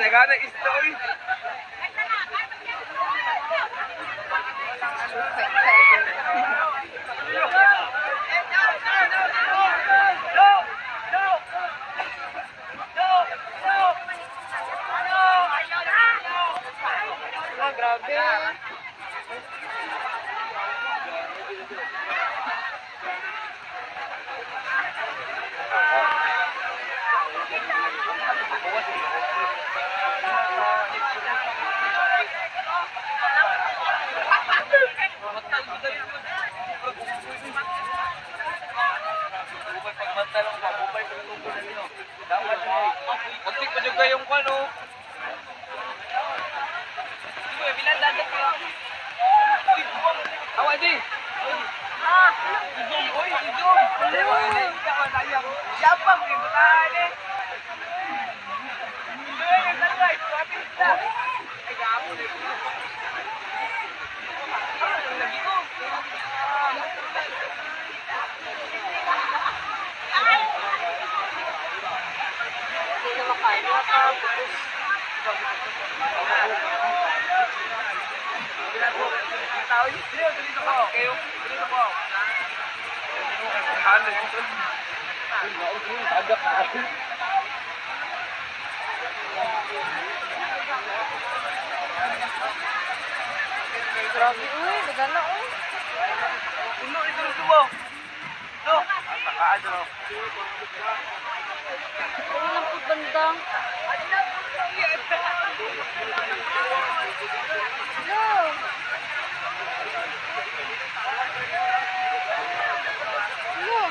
Nagana istoy. Grabe. Muntik pa dyan kayong kano. Awa di. Zoom, oy, zoom. Yapang ni butane. Hindi na makain. Grabe, uy. Nagana, uy. Uno, ito rin mo. No. Takaan mo. Ano lang po banda? Hello. Hello.